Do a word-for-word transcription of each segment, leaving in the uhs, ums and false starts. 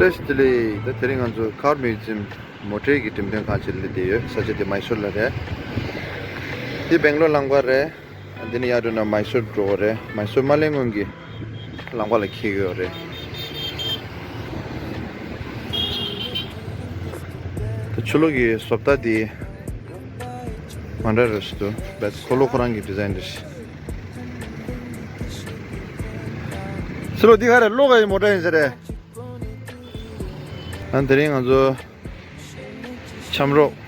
བཀྲ་ཤིས་བདེ་ལེགས། ད་དེ་རིང་ང་ཚོ་ཀར་མིའུ་ཛིམ་མོ་ཊའི་གི་འགྲེམས་སྟོན་ཁང་ཅིག་ལ་བསྡད་ཡོད། ས་ཆ་དེ་མའི་སོར་ལ་རེད། འདི་སྦེང་ལོར་ལམ་ཁ་རེད། འདི་ནས་ཡར་འགྲོ་ན་མའི་སོར་འགྲོ་དགོས་རེད། མའི་སོར་མ་སླེབས་སྔོན་གྱི་ལམ་ཁ་ལ་འཁེལ་གྱི་ཡོད་རེད། ད་ཆུ་ལོག་གི་བཟོ་ལྟ་འདི་མ་འདྲ་རེད་ཟེར་འདུག་བས་འཁོར་ལོ་ཁོ་རང་གི་ཌི་ཟའིན་རེད། ཕྱི་ལོགས་འདི་ག་རེ་གློག་གི་མོ་ཊ་ཡིན་ས་རེད། ཨ་དེ་རིང་ང་ཚོ་ཆམ་རོགས་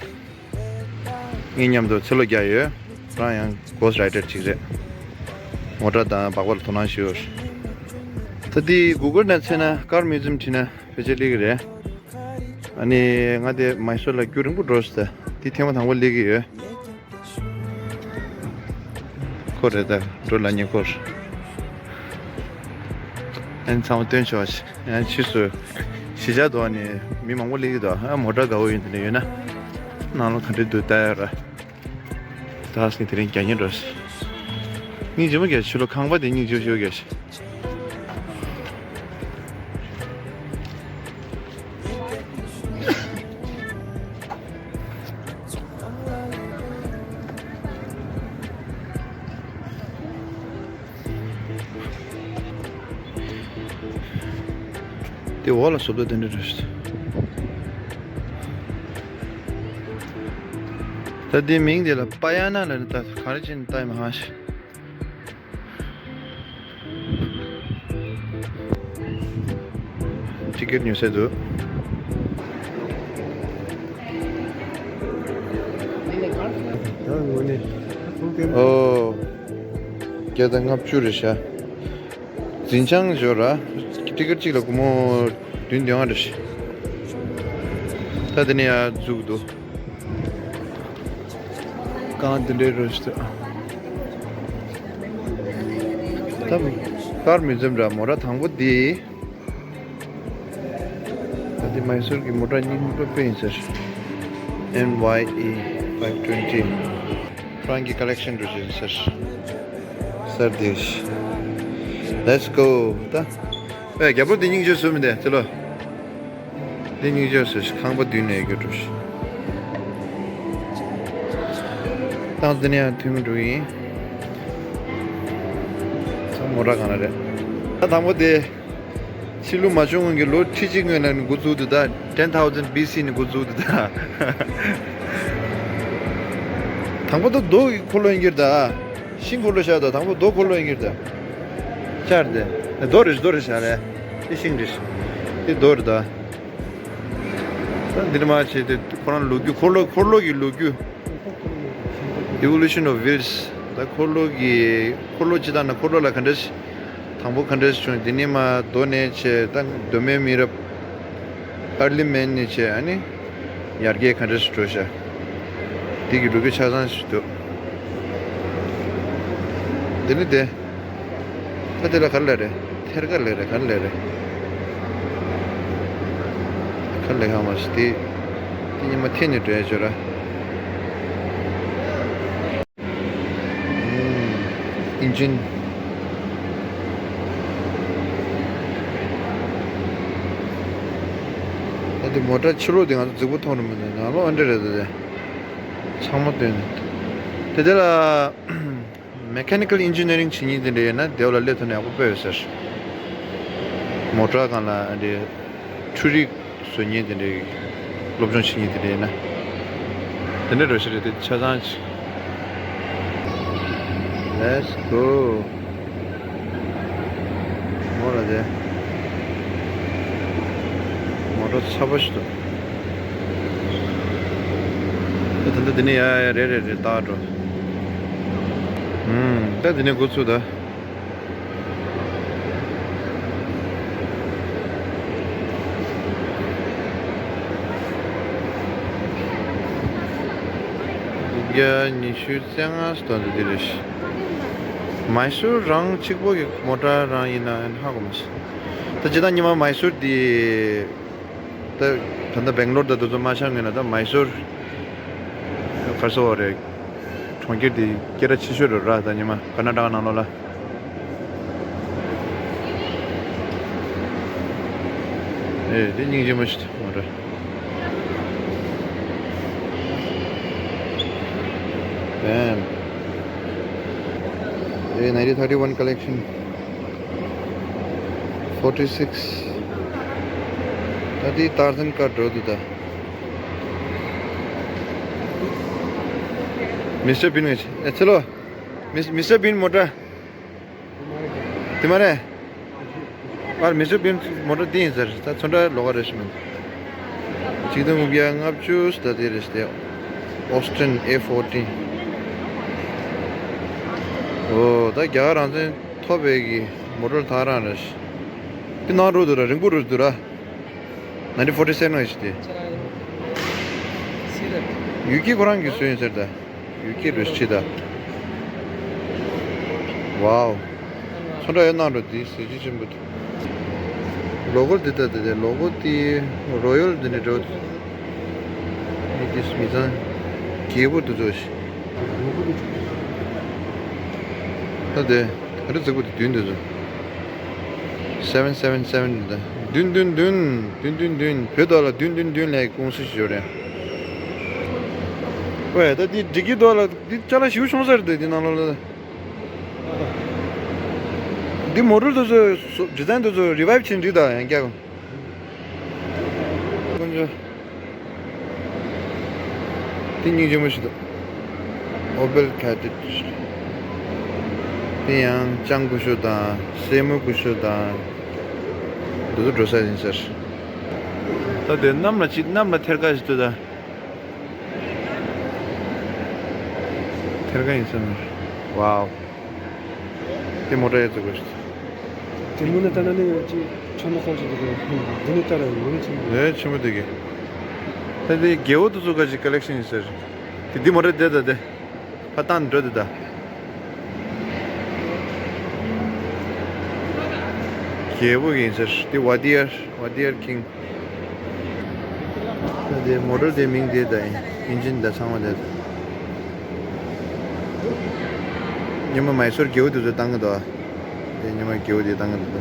ངའི་མཉམ་དུ་ཚུར་ལོག་རྒྱག་ཡོད། རང་ཡང་གྷོ་སི་ཊི་རའི་ཌར་ཅིག་རེད། མོ་ཊ་དང་སྦག་སྦག་ལ་དོ་སྣང་ཞུ། ད་འདི་གུ་གལ་ནང་བཙལ་ན་ཀར་མིའུ་ཛིམ་བྲིས་ན་ཕལ་ཆེར་སླེབས་ཀྱི་རེད། ཨ་ནི་ང་དེ་མའི་སོར་ལ་རྒྱུན་རིང་པོ་འགྲོ་སྲིད། འདི་ཐེངས་མ་དང་པོ་སླེབས་ཀྱི་ཡོད། ཁོ་རེད་ད། འགྲོ་ལ་ཉེ་འཁོར། ཨན་ཚང་མ་སྟོན་ཆོག་ཤི། ཨན་ཕྱིས་སུ་གཞིས་ཆགས་དོག་ནས་མི་མང་པོ་སླེབས་ཀྱི་འདུག་ཨ་མོ་ཊ་དགའ་བོ་ཡིན་དེ་ནས་ཡོད་ན། ནང་ལོགས་ག་འདྲ་འདུག་ལྟ་ཡ་ར། ད་སི་དེ་རིང་རྒྱ་ཉིན་འགྲོ་ཤི། སྙིང་རྗེ་མོ་རྒྱ་ཤི་ལོ་ཁང་པ་དེ་སྙིང་རྗེ་ཤོ་རྒྱ་ཤི། དེ་འོག་ལ་བཟོ་ལྟ་དེ་འདྲ་རེད། ད་དེ་མིང་དེ་ལ་པ་ཡ་ན་ལ་ནི་ད་ག་རེ་བྱས་ནས་ལྟ་ཡི་མ་ཧ་ཤི། ཊི་ཀེ་ཊི་ཉོ་སའི་འདུག་ཨོ། བརྒྱ་དང་ལྔ་བཅུ་རེད་ཤག་འཛིན་བྱང་ཞོར་ར། ཊི་ཀེ་ཊི་གཅིག་ལ་སྒོར་མོ་བདུན་བདུན་ལྔ་རེད་ཤག་ད་དེ་ནས་ཡར་འཛུགས་འདུག་རྐང་འདི་འདྲའི་རོལ་ཞིག་ཏུ། ད་ཀར་མིའུ་ཛིམ་འདྲ་མོ་ཊ་དང་པོ་འདི། ད་འདི་མའི་སོར་གྱི་མོ་ཊ་རྙིང་པ་དཔེ་ཡིན་ཟེར། ཨེན་ཝའི་ཨི་ཕའིབ་ཊུ་ཝེན་ཊི། ཧྥ་རན་གྱི་ཀ་ལེག་ཤན་འགྲོ་བཞིན་ཟེར། ཟེར་དེ། Let's go ད། ཨེ་རྒྱལ་པོ་འདི་སྙིང་རྗེ་བཟོས་མི་འདུག་ཚེ་ལོ། འདི་སྙིང་རྗེ་བཟོས་ཤིག་ཁང་པ་བདུན་ནས་རྒྱུ་འགྲོ་ཤིག་ཏང་འདི་ནས་ཡང་ཐུན་མོང་འགྲོ་ཡིན། ཚང་མོ་ཊ་གང་ལ་རེད། ད་དང་པོ་དེ། ཕྱི་ལུགས་མ་བྱུང་སྔོན་གྱི་ལོ་ཁྲི་གཅིག་སྔོན་ལ་ནི་འགོ་བཙུགས་འདུག་ད། ten thousand B C ནས་འགོ་བཙུགས་འདུག་ད། དང་པོ་ད་རྡོ་གི་འཁོར་ལོ་ཡིན་གྱི་རེད་ད། ཤིང་འཁོར་ལོ་བཞག་ད་དང་པོ་རྡོ་འཁོར་ལོ་ཡིན་གྱི་རེད་ད། ཅར་དེ། རྡོ་རེད་རྡོ་རེད་བཞག་རེད། དེ་ཤིང་རེད། དེ་རྡོ་རེད་ད། ད་འདིར་མ་བྱས་ཏེ་ཁོ་རང་ལོ་རྒྱུས་འཁོར་ལོ་འཁོར་ལོ་གི་ལོ་རྒྱུས། Evolution of wheels ད་འཁོར་ལོ་གི་འཁོར་ལོ་སྤྱི་བཏང་ན་འཁོར་ལོ་ལ་ག་འདྲ་ཞིག་དང་པོ་ག་འདྲ་ཞིག་བྱུང་དེ་ནས་མ་རྡོ་ནས་བྱས་ད་གདོད་མའི་མི་རབས་early man ནས་བྱས་ཨ་ནི་ཡར་རྒྱས་ག་འདྲ་ཞིག་འགྲོ་ཤག་དེ་གི་ལོ་རྒྱུས་ཆ་ཚང་ཞིག་འདུག་དེ་ནི་དེ། ད་དེ་ལ་ག་རེ་ལབ་རེད། ཐེར་ཀ་ལབ་རེད་ག་རེ་ལབ་རེད། ག་རེ་ལབ་ཧ་མ་ཤི་དེ། དེ་ཉི་མ་ཐེ་ནས་འགྲོ་ཡ་ཅོ་ར། ཨིན་ཇིན། ད་དེ་མོ་ཊ་ཕྱི་ལོགས་དེ་ང་ཚོ་རྫིག་པོ་མཐོང་རུ་མི་འདུག་ནང་ལོགས་ཨ་འདྲ་རེད་ད་དེ། ཚང་མ་སྟོན། དེ་དེ་ལ། Mechanical engineering བྱེད་མཁན་དེ་འདྲ་ཡོད་ན་དེ་བ་ལ་སླེབས་ཐུབ་ན་ཡག་པོ་དཔེ་ཡོད་ཟེར། མོ་ཊ་སྒང་ལ་འདི་འཕྲུལ་རིག་བཟོ་མཁན་དེ་འདྲའི་སློབ་སྦྱོང་བྱེད་མཁན་དེ་འདྲ་ཡོད་ན། དེ་འདྲ་འགྲོ་ཤེས་རེད་དེ་ཆ་ཚང་ཅིག Let's go. མོ་ལ་དེ་མོ་ཊ་ཚ་པོ་ཞིག་འདུག་ད་ད་འདི་ནས་ཡ་ཡ་རེ་རེ་རེ་བཏགས་འགྲོ། ཨུམ། ད་འདི་ནས་འགོ་ཚུགས་ད། བརྒྱ་ཉི་ཤུ་རྩ་ལྔ་སྟོན་དུ་འདི་རེད། མའི་སུར་རང་གཅིག་པོ་གི་མོ་ཊ་རང་ཡིན་ན་ཧ་གོ་མ་སོང་། ད་ཇི་ལྟར་ཉི་མ་མའི་སུར་འདི། ད་ད་ལྟ་སྦེང་ལོར་དང་དེ་ཚོ་མ་ཆགས་སྔོན་ལ་ད་མའི་སོར་ག་རེ་ཟེར་བ་རེད། གྲོང་ཁྱེར་འདི་སྐད་གྲགས་ཆེ་ཤོས་རེད་ར་ད་ཉི་མ་ཀར་ནཱ་ཊ་ཀ་ནང་ལོགས་ལ། ཨེ་དེ་སྙིང་རྗེ་མོ་ཞིག་མ་རེད། Damn. ཨེ་nineteen thirty-one collection. Forty-six. ད་དེ་ཏར་ཛན་ཀར་འགྲོ་འདུག་ད། མི་སི་ཊར་བིན་ངས་ཨེ་ཚེ་ལོ། མི་མི་སི་ཊར་བིན་མོ་ཊ། དེ་མ་རེད། ཨར་མི་སི་ཊར་བིན་མོ་ཊ་འདི་ཡིན་ཟེར། ད་ཚོན་ཁྲ་ལོགས་ཀ་རེད་ཤི་མིན། ཆིག་སྟོང་དགུ་བརྒྱ་ལྔ་བཅུ་ཟེར་ད་དེ་རེད་ཤི་དེ། Austin A fourteen. ཨོ་ད་རྒྱ་གར་རང་བཙན་ཐོབ་པའི་གི་མོ་ཊ་ཐག་རང་རེད་ཤི། དེ་ནང་འགྲོ་འདུག་ར། རིང་པོ་འགྲོ་འདུག་ར། nineteen forty-seven ནང་ཡིན་ཤི་དེ། ཡུལ་སྐད་ཁོ་རང་གི་བཟོས་ཡིན་ཟེར་ད། ཡུལ་སྐད་རུ་ཤི་ད། ཝའོ། ཚོན་ཁྲ་ཡོད་ནང་འགྲོ་དེ་གཟི་བརྗིད་ཆེན་པོ་དེ། ལོ་གོ་འདི་ལྟ་སྟེ་ལོ་གོ་དེ་རོ་ཡལ་འདི་ནས་འགྲོ། ཨེ་དེ་མི་ཚང་རྒྱལ་པོ་འདི་ཚོ་ཞིག་ད་དེ་ད་རེ་རྫིག་པོ་དེ་བདུན་འདི་ཚོ། seven seven seven འདི་ད་བདུན་བདུན་བདུན་བདུན་བདུན་བདུན་བོད་དོ་ལ་བདུན་བདུན་བདུན་ལས་ཀུང་སི་ཞིག་ཡོད་རེད། ཝེ་ད་འདི་འགྲིག་གི་འདུག་ལ། འདི་ཅ་ལག་ཞིག་བྱུང་ས་རེད། འདི་ནང་ལོགས་ལ། འདི་མོ་ཊ་དེ་ཚོ་ཌི་ཛའིན་དེ་ཚོ་རི་བའིབ་བྱེད་འདི་དང་ཡང་བསྐྱར། དཀོན་མཆོག་འདི་སྙིང་རྗེ་མོ་ཞིག་འདུག་ཨོ་བེལ་ཁ་ཏིད། འདི་ཡང་ལྕང་ཀུ་ཤུ་དང་སྲས་མོ་ཀུ་ཤུ་དང་། འདི་ཚོ་འགྲོ་ས་ཡིན་ཟེར། ད་དེ་གནམ་ལ་ཅི་གནམ་ལ་ཐེར་ཀ་ཞིག་འདུག་ད། ཐེར་ཀ་ཡིན་ས་མེད། ཝའོ། དེ་མོ་ཊ་ཡོད་ཚོད་དགོས་ཤིག་དེ་མོ་ནི་ལྟ་ན་ནི་ཅི་ཆོ་ནོ་ཁོང་ཅིག་འདུག་གི་འདི་ནི་ལྟ་ར་མོ་ནི་ཆེན་པོ། ཨེ་ཆེན་པོ་འདུག་གི་ད་དེ་རྒྱལ་པོ་དེ་ཚོ་ག་ཅིག་ཀ་ལེག་ཤན་ཡིན་ཟེར། དེ་འདི་མོ་ཊ་དེ་ད་དེ་ཕ་ཏང་འགྲོ་དེ་ད། རྒྱལ་པོ་ཡིན་ཟེར། དེ་ཝ་ཏི་ཡར་ཝ་ཏི་ཡར་ཁིང་། ད་དེ་མོ་ཊ་དེ་མིང་དེ་ད་ཡིན། ཨིན་ཇིན་ད་ཚང་མ་དེ་ད། ཉི་མ་མའི་སོར་རྒྱལ་པོ་དེ་ཚོ་བཏང་གི་འདུག་དེ་ཉི་མ་རྒྱལ་པོ་དེ་བཏང་གི་འདུག་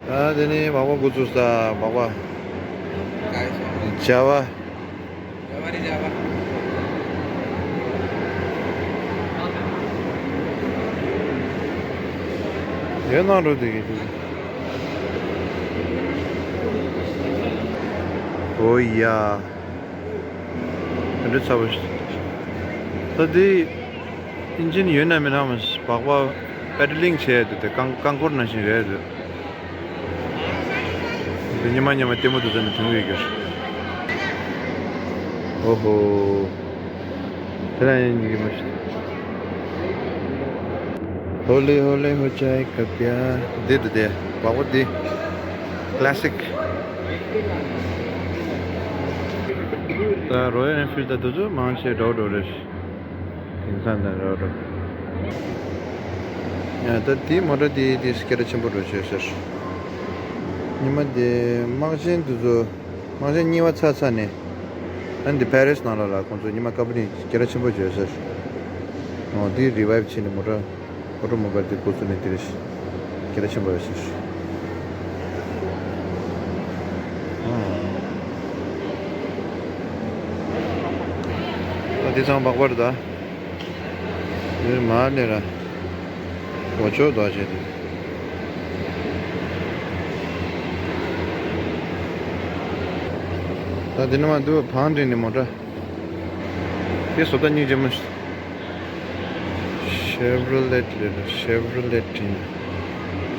ད་དེ་ནས་སྦག་སྦག་འགོ་བཙུགས་ས་སྦག་སྦག་ཇ་བ། ཡོད་ནང་འགྲོ་དེ་གི་དེ། ཨོ་ཡ། དེ་འདྲ་ཚ་པོ་ཞིག་ད་དེ་ཨིན་ཇིན་ཡོད་ན་མེད་ན་མ་སྦག་སྦག་པེ་ཌལ་ལིང་བྱས་དེ་དེ་རྐང་རྐང་འཁོར་ནང་བཞིན་རེད་དེ། འདི་ཉི་མ་ཉི་མ་ལྟད་མོ་དེ་ཚོ་ནི་དུང་བའི་གིར། ཨོ་ཧོ། དེ་ལ་ཡིན་གྱི་མ་ཤི། ཧོ་ལེ་ཧོ་ལེ་ཧོ་ཅའི་ཀ་པྱ། དེ་དེ་དེ་སྦག་སྦག་དེ་ཀ་ལ་སིག་ད་རོ་ཡལ་ཨེན་ཕིལ་ད་དེ་ཚོ་མང་ཆེ་འགྲོ་འགྲོ་རེད། དེང་སང་དང་རོ་རོ། ཡ་ད་དེ་མོ་ཊ་དེ་དེ་སྐད་གྲགས་ཆེན་པོ་འགྲོ་བྱོས་ཟེར། ཉི་མ་དེ་དམག་ཆེན་དེ་ཚོ། དམག་ཆེན་གཉིས་པ་ཚར་ཚར་ནས། ཨ་ནི་འདི་ཕ་རི་སི་ནང་ལོགས་ལ་ཁོང་ཚོ་ཉི་མ་ཀ་པ་ནི་སྐད་གྲགས་ཆེན་པོ་བྱོས་ཟེར། འོ་འདི་རི་བའིབ་བྱས་ནས་མོ་ཊ། ཨོ་ཊོ་མོ་བལ་དེ་འགོ་བཙུགས་ནས་དེ་རེད་ཤག་སྐད་གྲགས་ཆེན་པོ་ཡོད་ཟེར། ཨ་དེ་ཚང་སྦག་སྦག་རེད་ད། འདིར་མར་ནས་ར། འོ་ཅོག་རྡོ་བྱས་ཏེ། ད་འདི་ནས་མར་འདུག་བང་འགྲིལ་ནས་མོ་ཊ། དེ་བཟོ་ལྟ་སྙིང་རྗེ་མོ་ཞིག Chevrolet རེད། Chevrolet ཡིན།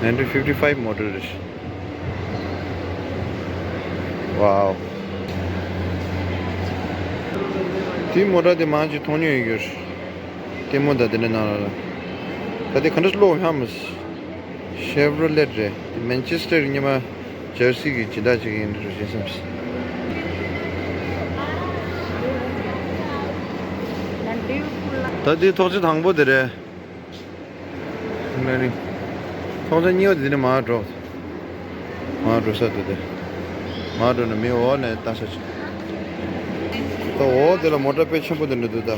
nineteen fifty five model རེད། ཝའོ། དེའི་མོ་ཊ་དེ་མང་ཆེ་མཐོང་མྱོང་ཡོད་ཀྱི་རེད། ལྟད་མོ་དང་དེ་འདྲ་ནང་ལ། ད་དེ་ག་འདྲ་ལོག་ཡོད་མ། Chevrolet རེད། དེ་Manchester ཉི་མ་ཇར་སི་གི་སྦྱིན་བདག་ཅིག་ཡིན་འགྲོ་བཞིན་བསམ་སྲིད། ད་དེ་ཐོག་ཆེན་དང་པོ་དེ་རེད། ང་ནི་ཐོག་ཆེན་གཉིས་པ་དེ་ནི་མར་འགྲོ། མར་འགྲོ་ས་དེ་དེ། མར་འགྲོ་ན་མི་འོག་ནས་ལྟ་ས་ཆེ། ད་འོག་དེ་ལ་མོ་ཊ་དཔེ་ཆེན་པོ་དེ་འདྲ་འདུག་ད།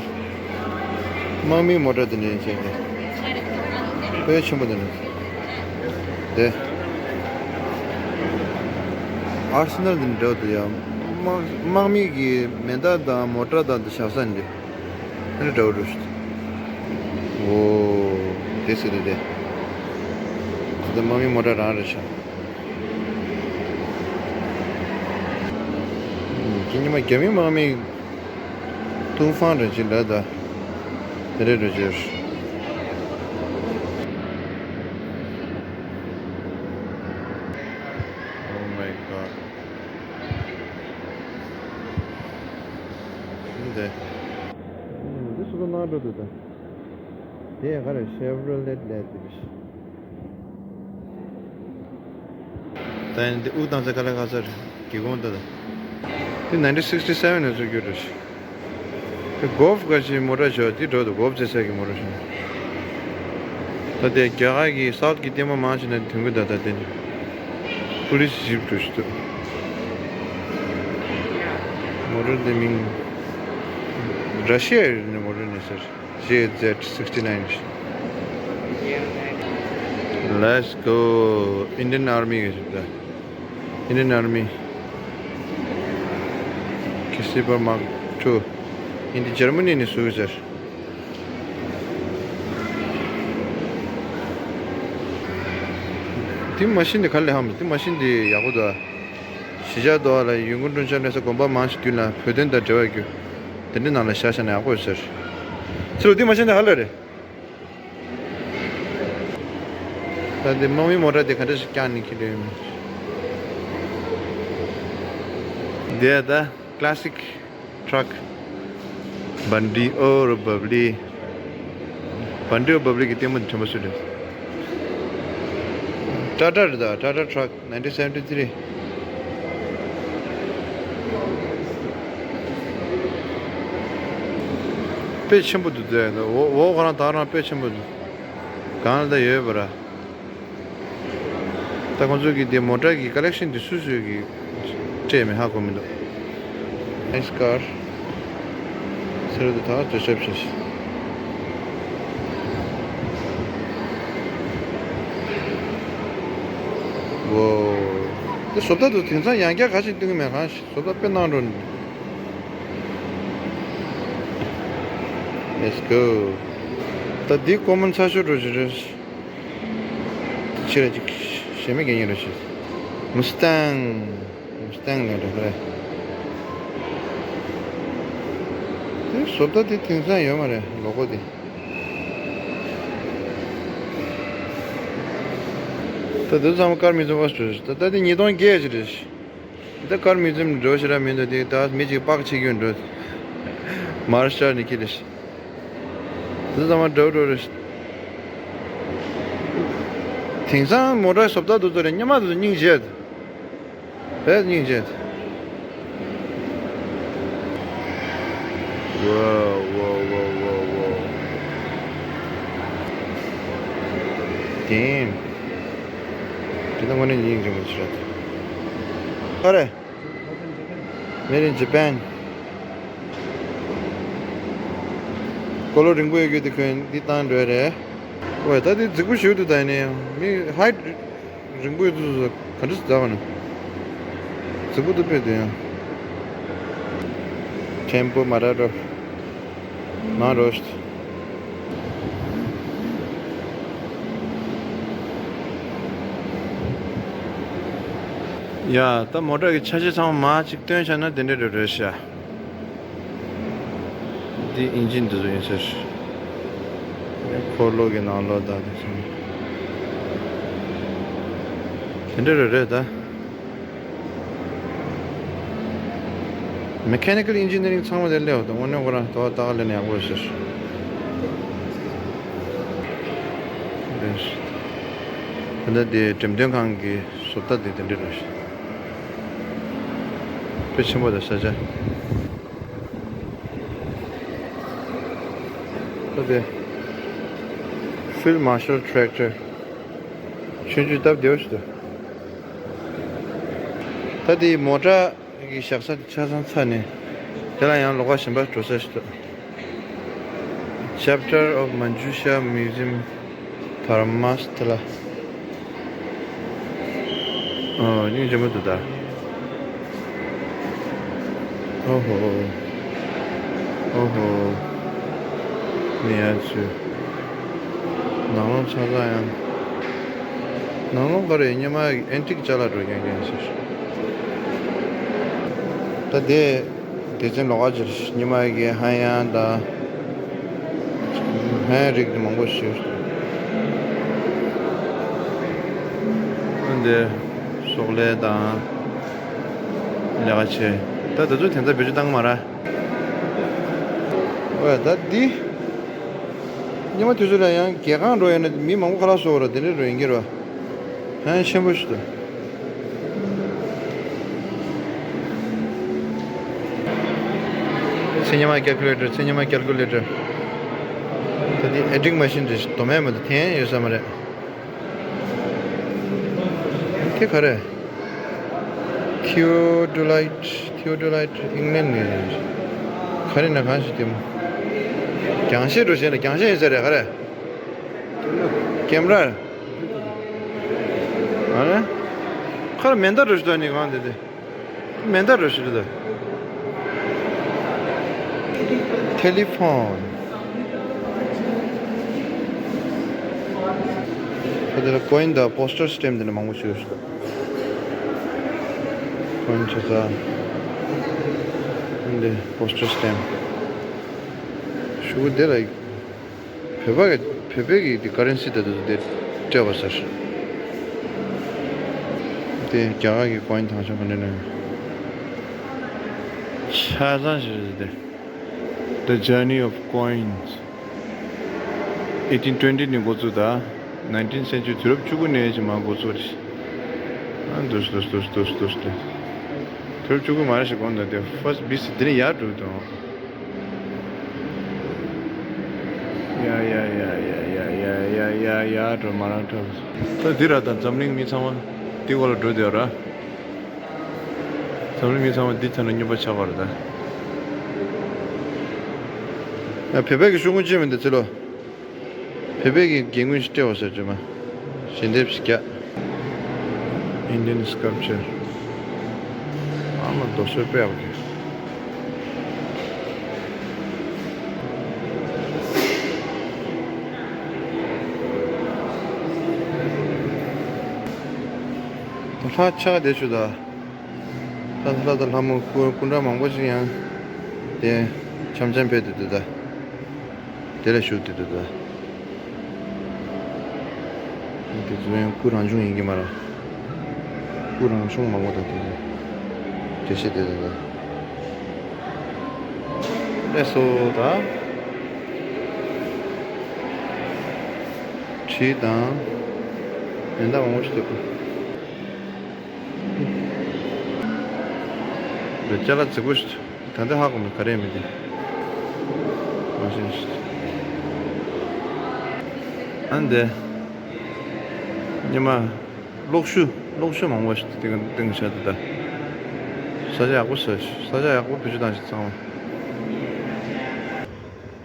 དམག་མིའི་མོ་ཊ་དེ་འདྲ་ཡིན་ཆེ་གི། དཔེ་ཆེན་པོ་དེ་འདྲ། དེ། ཨར་སི་ནལ་འདི་འདྲ་འདུག་ཡ། དམག་དམག་མི་གི་མེ་མདའ་དང་མོ་ཊ་དང་འདི་བཞག་ས་འདི། འདི་འདྲ་འདུག་ཤི། ཨོ། དེ་སྲིད་དེ་དེ། དེ་དམག་མི་མོ་ཊ་རང་རེད་ཤག་ཁྱེད་ཉི་མ་རྒྱ་མི་དམག་མི། ཏུང་ཧྥང་རེད་ཅེས་འདྲ་ད། དེ་རེད་འགྲོ་ཅེས། Oh my god. འདི། འདི་སུ་ག་ནང་འགྲོ་འདུག་ད། དེ་ག་རེ་ཤེ་བྷི་རོ་ལེ་ལས་དེ་རེད། ད་ཡིན་འདི་དབུགས་བཏང་ཚེ་ག་ལེ་ག་ཚར་གི་གོང་ད་ད། འདི་nineteen sixty seven ནས་བཟོ་རྒྱུ་རེད། དེ་གོབ་ག་ཅི་མོ་ཊ་ཞོ་དེ་འགྲོ་འདུག་གོབ་ཙེ་ས་གི་མོ་ཊ་ཞོ། ད་དེ་རྒྱ་གར་གི་སའུཐ་གི་ལྟད་མོ་མང་ཆེ་ནས་དོན་གི་ད་ད་དེ་ནི་པུ་ལིས་ཇིབ་འགྲོ་ཞིག་འདུག་མོ་ཊ་དེ་མིང་ར་ཤི་ཡ་ཡོད་ནི་མོ་ཊ་ནི་ཟེར། J Z sixty nine. Let's go. Indian Army གི་ཞིག་ད། Indian Army. Kissy Mark two. འདི་ཇར་མ་ནི་ནས་བཟོས་ཟེར། དེ་མ་ཤིན་དེ་ག་ལས་ཧམ། དེ་མ་ཤིན་དེ་ཡག་པོ་འདུག་གཞིས་ཆགས་དོ་ལ་ཡུལ་སྐོར་སྤྲོ་འཆམ་སླེབས་ས་དགོན་པ་མང་ཞིག་བརྒྱུད་ལ་བོད་དོན་དང་འབྲེལ་བ་རྒྱུ། དེ་འདྲའི་ནང་ལ་བཞག་བཞག་ན་ཡག་པོ་ཡོད་ཟེར། ཚུར་དེ་མ་ཤེས་ན་ཧ་ལས་རེད། ད་འདི་དམག་མི་མོ་ཊ་དེ་ག་འདྲ་ཞིག་བཀྱག་ནས་འཁྱེར་འདོད་ཡོད་མེད། འདི་ད་classic truck. Bundy or Bubbly. Bundy or Bubbly གི་ལྟད་མོ་དེ་དྲན་པ་སུ་རེད། Tata རེད་ད། Tata truck nineteen seventy three. དཔེ་ཆེན་པོ་འདུག་ད། འོ་འོ་ཁོ་རང་ད་རང་དཔེ་ཆེན་པོ་འདུག་གང་ལ་ད་ཡོད་པ་ར། ད་ཁོང་ཚོ་གི་དེ་མོ་ཊ་གི་ཀ་ལེག་ཤན་དེ་སུ་སུ་གི་སྤྲད་མེད་ཧ་གོ་མི་འདུག Nice car. སེ་ར་དུ་ཐག་བཅད་བྱས་བྱས། ཝོ། དེ་བཟོ་ལྟ་དུ་དེང་སང་ཡང་བསྐྱར་ག་ཞིག་སྟོན་གི་མེད། གང་ཞིག་བཟོ་ལྟ་དཔེ་གནང་འགྲོ། Let's go. ད་འདི་ཀོ་མོན་ཚ་ཤོས་འགྲོ་ཞིག་རེད། ཆེ་ར་ཅིག་ཞེ་མེད་གད་སྙིགས་ར་ཞིག Mustang. Mustang ལ་འགྲོ་གི་རེད། དེ་བཟོ་ལྟ་དེ་དེང་སང་ཡོད་མ་རེད། ལོ་གོ་དེ། ད་དེ་ཚང་མ་ཀར་མི་ཚོ་བ་ཞུ་ད་ལྟ་དེ་ཉིས་སྟོང་བརྒྱད་ཅིག་རེད། ད་ཀར་མི་ཚོ་འགྲོ་ཞེ་དྲག་མི་འདུག་དེ་ད་མི་གཅིག་པགས་ཆེ་གི་འགྲོ། མར་ཤར་ནི་ཁྱི་རེད། དེ་ཚང་མ་འགྲོ་འགྲོ་རེད། དེང་སང་མོ་ཊ་བཟོ་ལྟ་དེ་ཚོ་རེད། སྔོན་མ་དེ་ཚོ་སྙིང་རྗེ། བས་སྙིང་རྗེ། Wow, wow, wow, wow, wow. Damn. དེ་ད་དངོས་གནས་སྙིང་རྗེ་མོ་ཞིག་རེད། ཨ་རེ། Made in Japan. ཀོ་ལོ་རིང་པོ་ཡོད་རྒྱུ་དེ་ཁོས་འདི་བཏང་འགྲོ་རེད། ཝེ། ད་དེ་རྫིག་པོ་ཞིག་འདུག་ད་ཡིན་ན་ཡང་མི་ཧའིཊ་རིང་པོ་ཡོད་དུས་ག་འདྲ་ཟ་བ་ན། རྫིག་པོ་འདུག་པས་དེ་ཡང་། ཊེམ་པོ་མ་ར་རོ། མ་རོ་ཤ། ཡ། ད་མོ་ཊ་གི་ཆ་ཤས་ཚང་མ་ཅིག་སྟོན་བྱས་ན་དེ་འདྲ་རེད་རེད་ཤག་འདི་ཨིན་ཇིན་འདི་ཚོ་ཡིན་ཟེར། འཁོར་ལོ་གི་ནང་ལོགས་དང་དེ་ཚོ། དེ་འདྲ་རེད་རེད་ད། Mechanical engineering ཚང་མ་དེ་སླེབས་འདུག་དངོས་གནས་ཁོ་རང་ལྟ་བ་ལྟ་ག་ལེན་ན་ཡག་པོ་རེད་ཟེར། དེ་ད་དེ་འགྲེམས་སྟོན་ཁང་གི་བཟོ་ལྟ་དེ་དེ་འདྲ་རེད་ཤག་དཔེ་ཆེན་པོ་དང་ཤ་ཆ། ད་དེ་Field Marshal Tractor། ཆུང་ཆུང་སྟབས་བདེ་བོ་ཞིག་འདུག་ད་དེ་མོ་ཊ་གི་བཞག་ས་དེ་ཆ་ཚང་ཚར་ནས་དེ་ལ་ཡང་ལོགས་ཀ་གཞན་པ་འགྲོ་ས་ཞིག་འདུག Chapter of Manjusha Museum, Dharamshala. ཨོ། སྙིང་རྗེ་མོ་འདུག་ད། ཨོ་ཧོ། ཨོ་ཧོ། ནི་ཡ་ཆུ། ནང་ལོང་ཆ་ཚང་ཡང་། ནང་ལོང་ག་རེ་སྙེ་མ་ཨེན་ཊིག་ཅ་ལག་འགྲོ་མཁན་མཁན་ཟེར། ད་དེ། སྡེ་ཚན་ལོགས་ཀ་ཅིག་སྙེ་མ་གི་ཧ་ཡང་དང་། ཧ་ཡང་རིགས་དེ་མང་པོ་ཞིག་ཨ་འདི་སོག་ལེ་དང་། ལས་ཀ་བྱེད། ད་དེ་ཚོ་དེ་ཚོ་བེད་སྤྱོད་བཏང་གི་མ་རེད། ཨོ་ཡ་ད་འདི། སྙེ་མ་དུས་ཚོད་ལ་ཡང་རྒྱལ་ཁང་འགྲོ་ཡོད་ན་མི་མང་པོ་ཁ་ལག་བཟོ་བ་ར་དེ་འདྲ་འགྲོ་ཡིན་གྱི་ར། ཧན་ཆེན་པོ་ཞིག་འདུག་ཚེ་སྙེ་མ་ཀལ་ཀུ་ལེ་ཊར། ཚེ་སྙེ་མ་ཀལ་ཀུ་ལེ་ཊར། ད་འདི་ཨེ་ཊིང་མ་ཤིན་རེད། དོ་མེད་མ་འདུག་འཐེན་ཡོད་ས་མ་རེད། དེ་ག་རེ། ཐིའོ་ཌོ་ལའིཊ། ཐིའོ་ཌོ་ལའིཊ་ཨིང་ལན་ནས་རེད། ག་རེ་ན་གང་ཞིག་དེ་མོ། རྒྱང་ཤེལ་འགྲོ་བྱས་ན་རྒྱང་ཤེལ་ཡིན་ས་རེད་ག་རེ། ཀེམ་ར། ཨ་ནི། ཁར་མེ་མདའ་འགྲོ་ཞིག་ད་ནི་གང་དེ་དེ། མེ་མདའ་འགྲོ་ཞིག་རེད་ད། ཐེ་ལི་ཕོན། ཁ་དེ་ལ་ཀོ་ཡིན་དང་པོ་སི་ཊར་སི་ཊེམ་དེ་འདྲ་མང་པོ་ཞིག་ཡོད་ཤག་ཀོ་ཡིན་ཆ་ཚང་འདི་པོ་སི་ཊར་སི་ཊེམ། ཤུ་གུ་དེ་ལ་བོད་པ་གི་བོད་པའི་གི་འདི་ཀ་རན་སི་དེ་དེ་དེ་སྤྲད་པ་ཟེར། དེ་རྒྱ་གར་གི་ཀོ་ཡིན་དང་ཆ་ག་འདྲ་ནས་ཆ་ཚང་ཞིག་རེད་དེ། The Journey of Coins། eighteen twenty ནས་འགོ་བཙུགས་དང་། nineteenth century། དུས་རབས་བཅུ་དགུ་ནས་ཅིག་མར་འགོ་བཙུགས་རེད། ཨ་འདུས་འདུས་འདུས་འདུས་འདུས་ཏེ། དུས་རབས་བཅུ་དགུ་མ་རེད་ཞིག་གོང་དུ་དེ་first B C འདི་ནས་ཡར་འགྲོ་དང་། ཡ་ཡ་ཡ་ཡ་ཡ་ཡ་ཡ་ཡ་ཡ་འགྲོ་མ་རང་འགྲོ། ད་འདི་ར་ད་འཛམ་གླིང་མི་ཚང་མ་འདི་འོག་ལ་འགྲོ་བསྡད་ཡོད་ར། འཛམ་གླིང་མི་ཚང་མ་འདི་ཚ་ན་སྨྱོན་པ་ཆགས་པ་རེད་ད། ཡ་བོད་པའི་གི་ཤོག་གུ་ཅི་མིན་འདི་ཚེ་ལོ། བོད་པའི་གི་རྒྱན་དངོས་ཤིག་སྤྲད་པ་ཟེར་གྱི་མ། ཞལ་འདེབས་ཤིག་རྒྱག Indian sculpture། ཨ་མ་རྡོ་སོལ་དཔེ་ཡག་པོ་རྒྱུ། ད་ལྷ་ཆགས་བསྡད་ཆུ་ད། ད་ལྷ་དང་ལྷ་མོ་སྐུ་སྐུ་འདྲ་མང་པོ་ཞིག་ཡང་། དེ་འཆམ་འཆམ་ཕེབས་དུས་དུ་ད། དེ་ལ་བཞུགས་དེ་དུ་ད། དེ་ཚོ་ཡང་སྐུ་རང་བྱུང་ཡིན་གྱི་མ་རེད། སྐུ་རང་བྱུང་མང་པོ་དང་དེ་ཚོ། དེ་བྱས་དེ་དེ་དེ། ལས་སོ་ད། གྲི་དང་། མེ་མདའ་མང་པོ་ཞིག་འདུག་འདི་ཅ་ལག་རྫིག་པོ་ཞིག་ད་ལྟ་ཧ་གོ་མི་ག་རེ་མི་འདི། མ་ཤེས་ཤིག་ཨ་འདི། ཉི་མ། གློག་ཞུ། གློག་ཞུ་མང་པོ་ཞིག་སྟེང་སྟེང་བཞག་འདུག་ད། ས་ཆ་ཡག་པོ་ས་ས་ཆ་ཡག་པོ་བེད་སྤྱོད་བཏང་ཞིག་ཚང་མ།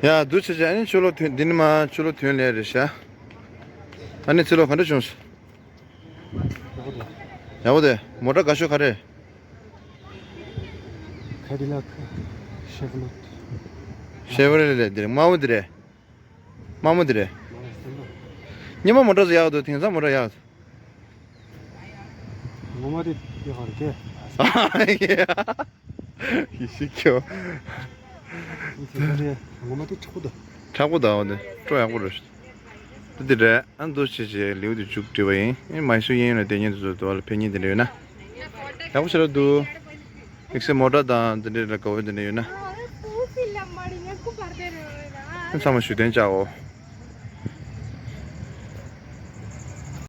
ཡ་འདུག་ཆེ་ཆེ། ཨ་ནི་ཆུ་ལོག་ཐོན་འདི་ནི་མ་ཆུ་ལོག་ཐོན་ལེ་རེད་ཤག་ཨ་ནི་ཚེ་ལོ་ག་འདྲ་བྱུང་སོང་། ཡག་པོ་དེ། མོ་ཊ་དགའ་ཤོས་ག་རེ། ཁེ་ཌི་ལེག་ཤེ་ཝི་ལེ་ཊི། ཤེ་ཝི་ལེ་ཊི་དེ་རེད། དམར་པོ་དེ་རེད། དམར་པོ་དེ་རེད། སྙེ་མ་མོ་ཊ་ཟེར་ཡག་འདུག་དེང་སང་མོ་ཊ་ཡག་ངོ་མ་དེ་དེ་ག་རེད་དེ། ཡེ་ཤེས་ཁྱོད། ངོ་མ་དེ་དྲག་པོ་འདུག་དྲག་པོ་འདུག་འོ་དེ་སྤྲོ་ཡག་པོ་རེད། ད་དེ་རེད། ཨ་འདུག་བྱས་བྱས་ལེའུ་དེ་མཇུག་བསྒྲིལ་བ་ཡིན། ཨེ་མའི་སུར་གཡས་གཡོན་ལ་བསྡད་མཁན་དེ་ཚོ་དུ་བ་ལ་ཕེབས་མཁན་དེ་འདྲ་ཡོད་ན། ཡག་པོ་ཞེ་དྲག་འདུག་དམིགས་བསལ་མོ་ཊ་དང་དེ་འདྲ་ལ་དགའ་བོ་དེ་འདྲ་ཡོད་ན། ཨ་ཚང་མ་བཞུགས་གདན་བཅག་འོ།